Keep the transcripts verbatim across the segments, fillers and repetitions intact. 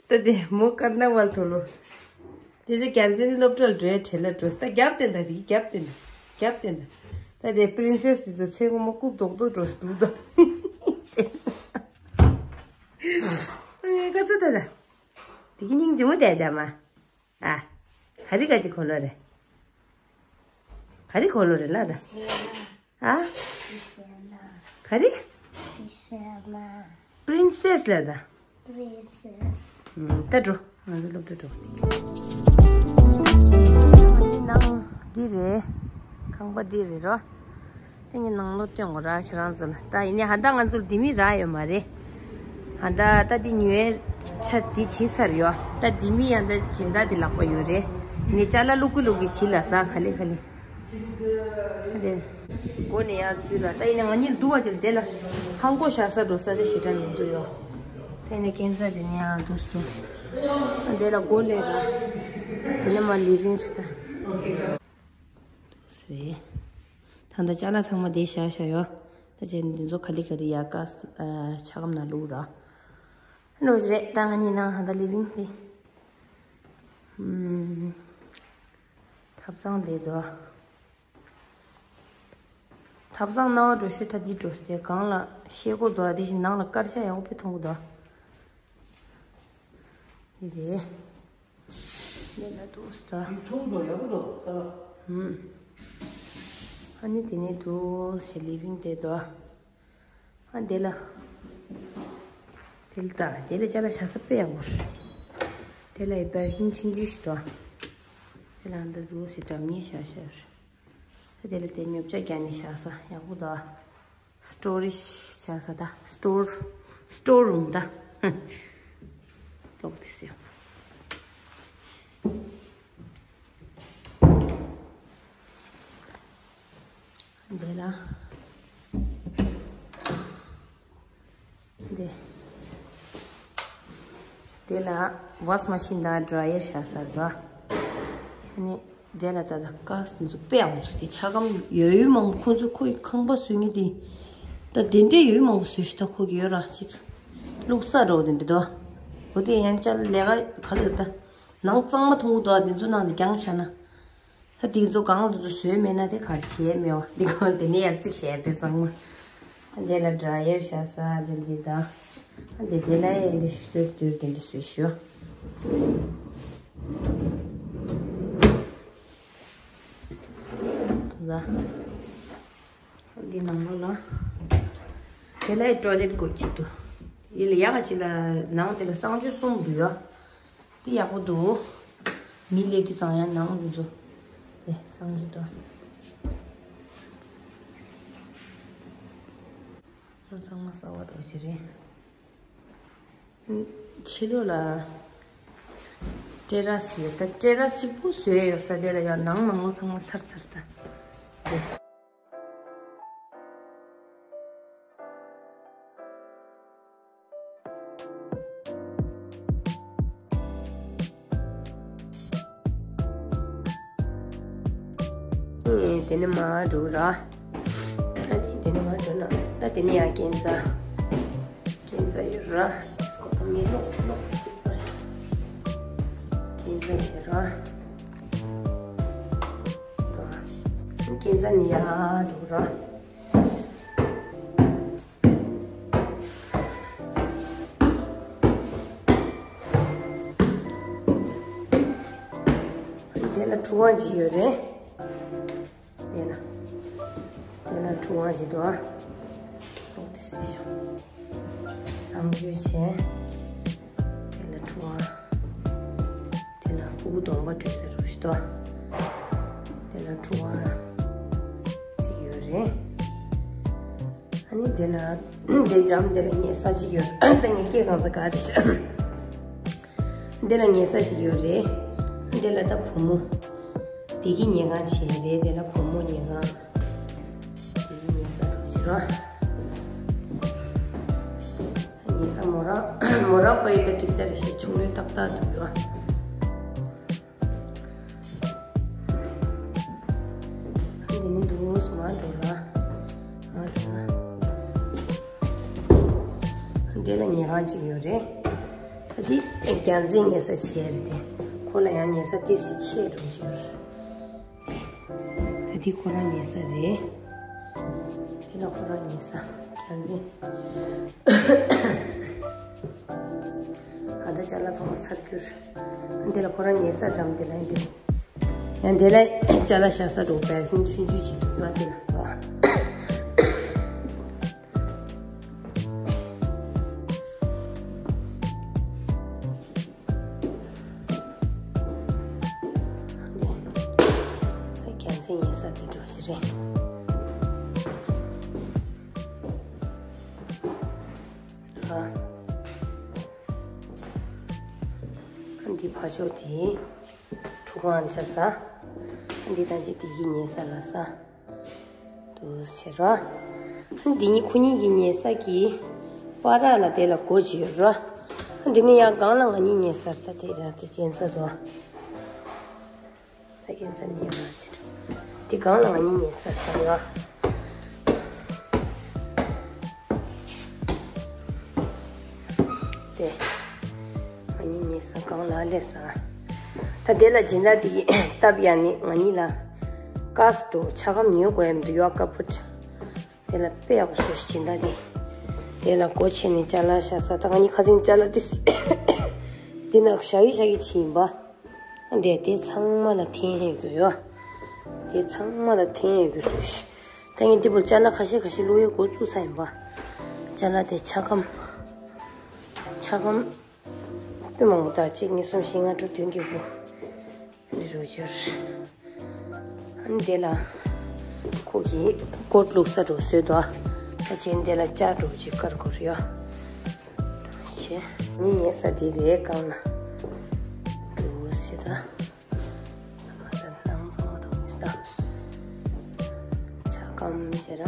ད་དེ་མོ་ཀར་ན་ཝལ་ཐོ་ལོ། དེ་རེ་རྒྱལ་མཚན་སློབ་གྲྭར་འགྲོའི་གྲས་ལ་འགྲོ་ས། ད་རྒྱབ་བསྟན་ད་དེ་རྒྱབ་བསྟན་ད། རྒྱབ་བསྟན་ད། ད་དེ་པྲིན་སེ་སི་དེ་ཚོ་ཚེ་གོ་མོ་རྐུབ་རྡོག་རྡོག་འགྲོ་ས་འདུག་ད། ཨེ་ཀ་ཚོད་ད་ད། དེ་གི་སྙིང་རྗེ་མོ་དེ་རྒྱ་མ། ཨ། ག་རི་ག་ཅི་གོ་ལོ་རེད། ག་རི་གོ་ལོ་རེད་ལ་ད། ཨ། ག་རི། པྲིན་སེ་སི་ལ་ད། ད་འགྲོ། ང་ཚོ་སློབ་གྲྭ་འགྲོ། ནང་འདི་རེད། ཁང་པ་འདི་རེད་རོ། དེ་ངས་ནང་ལོགས་སྟོན་དགོས་ར་ཁྱེད་རང་ཚོ་ལ། ད་ཡིན་ནའི་ཧ་ད་ང་ཚོ་ལ་ལྡེ་མིག་རག་ཡོད་མ་རེད། ཧ་ད་ད་འདི་ཉོས་ཆ་འདི་བྱིན་ཚར་ཡོད། ད་ལྡེ་མིག་ཡང་ད་སྦྱིན་བདག་འདི་ལག་པ་ཡོད་རེད། ངས་ཅ་ལག་བླུག་གི་བླུག་གི་བྱིན་ལ་ས་ག་ལེ་ག་ལེ། ཨ་དེ། སྒོ་ནས་ཡར་འཛུལ་ར། ད་ཡིན་ནའི་ང་གཉིས་འདུག་བ་ཅིག་དེ་ལ་ཧང་གོ་བཞག་ས་འགྲོ་ས་ཆ་ཞེ་དྲག་མི་འདུག་ཡོད། ད་ཡིན་ནའི་སྐས་འཛེག་དེ་ནས་ཡར་འདུག་སོང་། ཨ་དེ་ལ་སྒོ་ལས་ར། དེ་ནས་མར་ལི་ཝིང་རུམ་ད། སེ། ད་ལྟ་ཅ་ལག་ཚང་མ་དེ་བཞག་བཞག་ཡོད། ད་ཅན་འདི་ཚོ་ག་ལེ་ག་ལེ་ཡར་ཀ་ས་ཨ་ཆ་སྒམ་ནང་བླུགས་ར། ཨ་ནོ་ཞིག་རེད། ད་ང་གཉིས་ནང་ཧ་ད་ལི་ཝིང་དེ། ཨུམ། ཐབ་ཚང་དེ་འདུག་ཐབ་ཚང་ནང་འགྲོ་ཤོད་ད་འདི་འགྲོ་སྟེ་སྒང་ལ་ཤེལ་སྒོ་འདུག་དེ་བཞིན་ནང་ལ་དཀར་ཆག་ཡག་པོ་དཔེ་མཐོང་གི་འདུག་འདི་རེད། འདི་ལ་འདུག་ས། འདི་མཐོང་འདུག་ཡག་པོ་འདུག་ད། ཧུམ། ཨ་ནི་དེ་ནས་འདུག་ཞེས་ལི་ཝིང་དེ་འདུག་ཨ་དེ་ལ། དེ་ལ་ད་དེ་ལ་ཅ་ལག་བཞག་ས་དཔེ་ཡག་པོ་རེད། དེ་ལ་ཡི་པར་ཤིང་ཆུང་ཆུང་ཞིག་འདུག་དེ་ལ་འདི་འདུག་ཞེས་འགྲམ་ཉེ་བཞག་བཞག་རེད། ད་དེ་ལ་དེ་ཉོ་ཆ་རྒྱག་ནས་བཞག་ས་ཡག་པོ་འདུག་སི་ཊོ་རེཇ་བྱ་ས་ད། སི་ཊོར། སི་ཊོར་རུམ་ད། ལོག་དེ་སེ། དེ་ལ། དེ། དེ་ལ་ཝ་ཤིང་མ་ཤིན་དང་ཌ་ར་ཡར་བྱ་ས་རེད་པ། ཨ་ནི། དེ་ལ་ད་ལྟ་ཀ་ས་འདི་ཚོ་དཔེ་ཡག་པོ་འདུག་དེ་ཆ་སྒམ་ཡོད་ཡོད་མང་པོ་ཁོང་ཚོས་ཁོ་ཡི་ཁང་པ་བཟོས་ངེས་དེ། ད་དེ་འདྲའི་ཡོད་མང་པོ་བཟོས་ཤག་ད་ཁོ་གི་ཡོད་ར་ཅིག་བླུགས་ས་འདྲ་བོ་དེ་འདྲ་འདུག་འོ་དེ་ཡང་ཅ་ལག་ག་ལེར་ད། ནང་གཙང་མ་མཐོང་གི་འདུག་དེ་ཚོ་ནང་དུ་རྒྱང་བཞག་ན། ད་དེ་ཚོ་གང་དུ་བཟོས་མེད་ན་དེ་གར་བྱས་མེད་བ་འདི་གང་དེ་ནས་ཡར་རྩིག་བྱས་དེ་གཙང་མ། ཨ་འདི་ལ་ཌ་ར་ཡར་བྱ་ས་འདི་འདི་དང་། ཨ་འདི་དེ་ལ་ཡང་འདི་ཞུ་ཟུར་དུར་དེ་འདི་བཟོས་ཤོག་ལ། འདི་ནང་ལོགས་ལ། དེ་ལ་ཊོའི་ལེཊ་སྒོ་གཅིག་འདུག་ཡིན་ལ་ཡག་ག་ཅིག་ལ་ནང་དེ་ལ་གསང་སྤྱོད་གསུམ་འདུག་ཡ། དེ་ཡག་པོ་འདུག་མི་སླེབས་དུས་ཙང་ཡང་ནང་དེ་ཚོ། དེ་གསང་སྤྱོད་འདུག་ཚང་མ་གསར་པ་འདྲ་ཞིག་རེད། ཕྱི་ལོགས་ལ་ཏེ་ར་སི་ཡོད། ད་ཏེ་ར་སི་གཅིག་པུ་བཟོས་ཡོད། ད་དེ་ལ་ཡང་ནང་ནང་ལོགས་ཚང་མ་ཚར་ཚར་ད། དེ་ནས་མར་འགྲོ་ར། ཨ་ནི་དེ་ནས་མར་འགྲོ་ན་ད་དེ་ནས་ཡར་སྐས་འཛེག་སྐས་འཛེག་ཡོད་ར། སྐོར་ཐོག་ངས་ལོག་ལོག་ཅིག་པར་སྐས་འཛེག་བྱེད་ར། སྐས་འཛེག་ནས་ཡར་འགྲོ་ར། དེ་ལ་ཕྲུ་གུ་ཅིག་ཡོད་རེད། དེ་ལ། དེ་ལ་ཕྲུ་གུ་ཅིག་འདུག་ཨ། ལོག་དེ་སེ་ཤོག་གསང་སྤྱོད་བྱས། དེ་ལ་ཕྲུ་གུ། དེ་ལ་ཕྲུ་གུ་གདོང་པ་བཀྲུས་ས་རུ་ཞིག་འདུག་དེ་ལ་ཕྲུ་གུ་ཅིག་ཡོད་རེད། ཨ་ནི་དེ་ལ་དེ་འགྲམ་དེ་ལ་ཉལ་ས་ཅིག་ཡོད། ད་ངས་སྐད་གང་ཚ་ག་དེ་ཤ། དེ་ལ་ཉལ་ས་ཅིག་ཡོད་རེད། དེ་ལ་ད་བུ་མོ། དེ་གི་ཉལ་ཁང་བྱས་རེད། དེ་ལ་བུ་མོ་ཉལ་ཁང་། དེ་གི་ཉལ་ས་འདྲ་ཅིག་ར། ཉལ་ས་མོ་ར་མོ་ར་པ་ཡི་ད་ཏིག་ཏ་རེ་ཞིག་ཆུང་ལོས་ཏག་ཏག་འདུག་ཡོད། འདི་ནི་འདུག་སེ་མར་འགྲོ་ར། མར་འགྲོ་ར། འདི་ལ་ཉལ་ཁང་ཅིག་ཡོད་རེད། ད་ འདི་རྒྱལ་མཚན་ཉལ་ས་བྱས་རེད་དེ། ཁོ་ལ་ཡང་ཉལ་ས་ཏོག་ཙམ་ཆེ་རུ་གྱུར། ད་འདི་ཁོ་རང་ཉལ་ས་རེད། འདི་ལ་ཁོ་རང་ཉལ་ས་རྒྱལ་མཚན། ཨ་ད་ཅ་ལག་ཚང་མ་ཚར་གྱུར། འདི་ལ་ཁོ་རང་ཉལ་ས་འགྲམ་དེ་ལ་འདི། ཡང་དེ་ལ་ཅ་ལག་བཞག་ས་འགྲོ་བས་ཧིན་ཆུང་ཆུང་ཅིག་འདུག་པ་དེ་ལ། རྒྱལ་མཚན་ཉལ་ས་དེ་འགྲོ་ཞིག་རེད། ཨ། འདི་ཕ་ཕྱོགས་དེ་ཁྲུས་ཁང་བྱ་ས། འདི་ད་ཅི་དེ་གི་ཉལ་ས་ལ་ས། དུ་ཟེར་རོ། འདི་གཉིས་ཁོ་གཉིས་ཀྱི་ཉལ་ས་གི་པར་ལ་དེ་ལ་སྒོ་ཅིག་ཡོད་རོ། འདི་ནི་ཡང་སྒང་ལ་ང་གཉིས་ཉལ་སར་ད་དེ་ཡང་དེ་གན་ས་དོ། ད་གན་ས་ནི་ཡང་ང་ཅི་རོ། འདི་སྒང་ལ་ང་གཉིས་ཉལ་སར་ད་ཡོད། དེ། ང་གཉིས་ཉལ་ས་སྒང་ལ་སླེབས་ས། ད་དེ་ལ་སྦྱིན་བདག་དེ་ཡིས་སྟབས་ཡག་ནི་ང་གཉིས་ལ། ཀ་སི་ཏོ་ཆ་སྒམ་ཉོ་དགོས་ཡ་མི་འདུག་ཡོ་ཀ་པུཊ། དེ་ལ་དཔེ་ཡག་པོ་བཟོས་ཤིག་སྦྱིན་བདག་དེ། དེ་ལ་སྒོ་ཕྱེ་ནས་ཅ་ལག་བཞག་ས་ད་ང་གཉིས་ཁ་སང་ཅ་ལག་དེ། དེ་ན་བཞག་གི་བཞག་གི་ཅིག་ཡིན་པ། འདི་དེ་ཚང་མ་ལ་འཐེན་ཡོད་རྒྱུ་ཡོད། དེ་ཚང་མ་ལ་འཐེན་ཡོད་རྒྱུ་བཟོས་ཤིག་ད་ངས་འདི་པོ་ཅ་ལག་ཁ་ཤས་ཁ་ཤས་བླུག་ཡས་འགོ་བཙུགས་ས་ཡིན་པ། ཅ་ལག་དེ་ཆ་སྒམ། ཆ་སྒམ། དཔེ་མང་པོ་དག་གཅིག་གཉིས་གསུམ་བཞི་ལྔ་དྲུག་བདུན་བརྒྱད་དགུ། འདི་རུ་སྦྱོར། ཨ་ནི་དེ་ལ། ཁོ་གི་སྒོ་བླུགས་ས་འགྲོ་བཟོས་དོ། ད་ཅན་དེ་ལ་ལྕགས་འགྲོ་ཅིག་དཀར་སྒོར་ཡོད། ཞེ། ངའི་ཉལ་ས་འདི་རེད་སྒང་ལ། འགྲོ་ཞེ་ད། ནང་ཚང་མ་ཐོག་ནས་ད། ཆ་སྒམ་ཞེ་ར།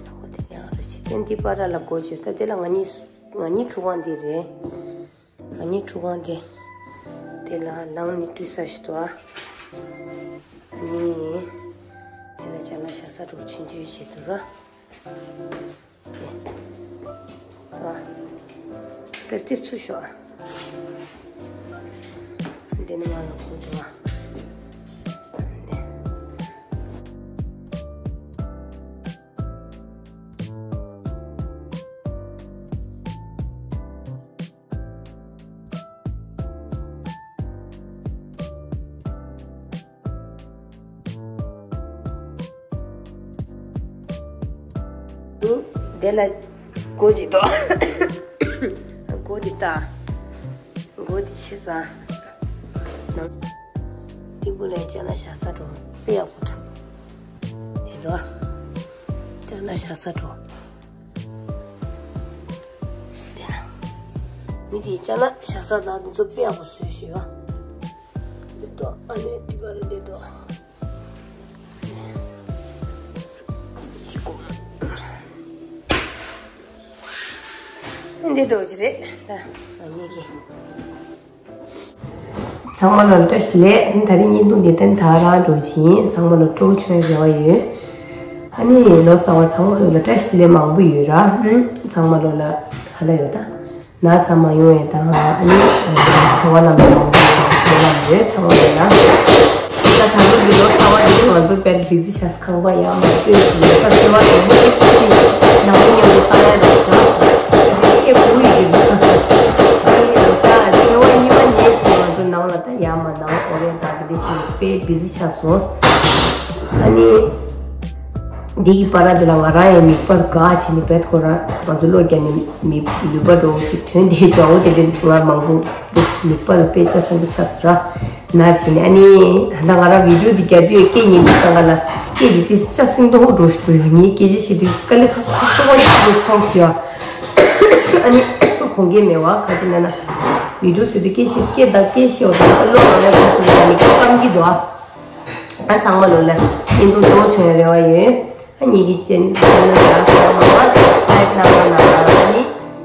ཁོ་དེ་ཡང་རུ་ཆེ་ཏན་འདི་པར་ལ་སྒོ་བྱོས་ད་དེ་ལ་ང་གཉིས་ང་གཉིས་ཁྲུས་ཁང་འདི་རེད། ང་གཉིས་ཁྲུས་ཁང་འདི། དེ་ལ་ལངས་ནས་བཀྲུས་ས་ཞིག་འདུག་ཨ། ཨ་ནི། དེ་ལ་ཅ་ལག་བཞག་ས་འགྲོ་ཆུང་ཆུང་ཞིག་འདུག་ར། ཏེ་ཏེ་ཚུར་ཤོག་ཨ། འདི་ནི་ང་ལ་ཁུར་འདུག་ཨ། དེ་ལ་སྒོ་ཅིག་འདུག་སྒོ་འདི་ལྟ། སྒོ་འདི་ཕྱེ་ས། ནང་། འདི་པོ་ལ་ཅ་ལག་བཞག་ས་འགྲོ། དཔེ་ཡག་པོ་འདུག་དེ་འདུག་ཅ་ལག་བཞག་ས་འགྲོ། དེ་ལ། མི་དེའི་ཅ་ལག་བཞག་ས་དང་འདི་ཚོ་དཔེ་ཡག་པོ་བཟོས་ཤིག་ཡོད། འདི་འདུག་ཨ་ནི་འདི་པར་འདི་འདུག་འདི་སྒོ། འདི་འགྲོ་གི་རེད་ད། ང་གཉིས་ཀྱི། ཚང་མ་ལ་བཀྲ་ཤིས་བདེ་ལེགས། ད་རིང་བརྙན་ཐུང་འདི་ལྟར་ད་རང་འགྲོ་བཞིན་ཚང་མ་ལ་སྤྲོ་བོ་བྱུང་རེ་བ་ཡོད། ཨ་ནི་ལོ་གསར་བ་ཚང་མ་ལོ་ལ་བཀྲ་ཤིས་བདེ་ལེགས་མང་པོ་ཡོད་ར། ཚང་མ་ལོ་ལ་ཧ་ལ་ཡོད་ད། ན་ཚ་མ་ཡོང་བའི་དང་ཨ་ནི་བྱ་བ་ལམ་ལ་མང་པོ་ཡོད་ལམ་ཡོད་ཚང་མ་ལོ་ལ། ད་ད་ལོ་འདི་ལོ་གསར་བ་འདི་ང་ཚོ་དཔེ་བི་ཛི་ཤག་ཁང་པ་ཡང་མ་སྤྲོད་ཀྱི་ཡོད་ས་ཚེ་བ་དང་མི་ཁྱི་ནང་མི་མཉམ་དུ་བཏང་ཡ་རེད་ཟེར། ཨེ་བུ་ཡི་གི་ཨ་ནི་ཡང་ས་ཚེ་བ་གཉིས་པ་ཉལ་ཞིག་ང་ཚོ་ནང་ལ་ད་ཡ་མ་ནང་ཨོ་རེད་ད་གི་འདི་ཞིག་དཔེ་བི་ཛི་ཆགས་སོང་། ཨ་ནི་འདི་གི་བར་དེ་ལ་ང་རང་ཡང་མིག་པར་དགའ་བྱས་ནས་བེད་ཁོ་རང་ང་ཚོ་ལོ་རྒྱ་ནས་མི་ལུས་པ་འགྲོ་གི་དོན་དེ་འདྲ་བོ་དེ་འདྲ་ང་མང་པོ་མིག་པར་དཔེ་ཆ་བཟང་པོ་ཆགས་སོང་ར། ནར་བཞིན་ཨ་ནི་ད་ང་རང་བི་ཌིའོ་འདི་རྒྱག་དུས་སྐད་ཉན་དུས་ཙང་ཀ་ལ་སྐད་འདི་ཏིས་ཅག་སིང་ཏོ་ཧོ་འགྲོ་ཞིག་འདུག་ཡ། ངའི་སྐད་ཆ་བཤད་དུས་དཀའ་ལས་ཁག་ཁག་པོ་ཞིག་འདུག་མཐོང་སོང་ཡ། ཨ་ནི་གོང་སྐད་མེད་བ་ག་ཅི་ན་ན་བི་ཌིའོ་བཟོ་དུས་སྐད་བཤད་སྐད་དང་སྐད་བཤད་འོ་ད་བློ་མ་ཡག་པོ་བཟོ་ཡ་ནི་སྐམ་གི་འདུག་ཨ། ཨ་ཚང་མ་ལོ་ལ་བརྙན་ཐུང་སྤྲོ་བོ་བྱུང་ཡ་རེ་བ་ཡོད། ཨ་ཉིད་ཀྱི་ཅན་ཅན་ན་ཡག་ས་མ་བ་ལའིག་གནང་རོགས་གནང་། ཨ་ནི་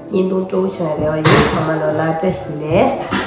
བརྙན་ཐུང་སྤྲོ་བོ་བྱུང་ཡ་རེ་བ་ཡོད། ཚང་མ་ལོ་ལ་བཀྲ་ཤིས་བདེ་ལེགས།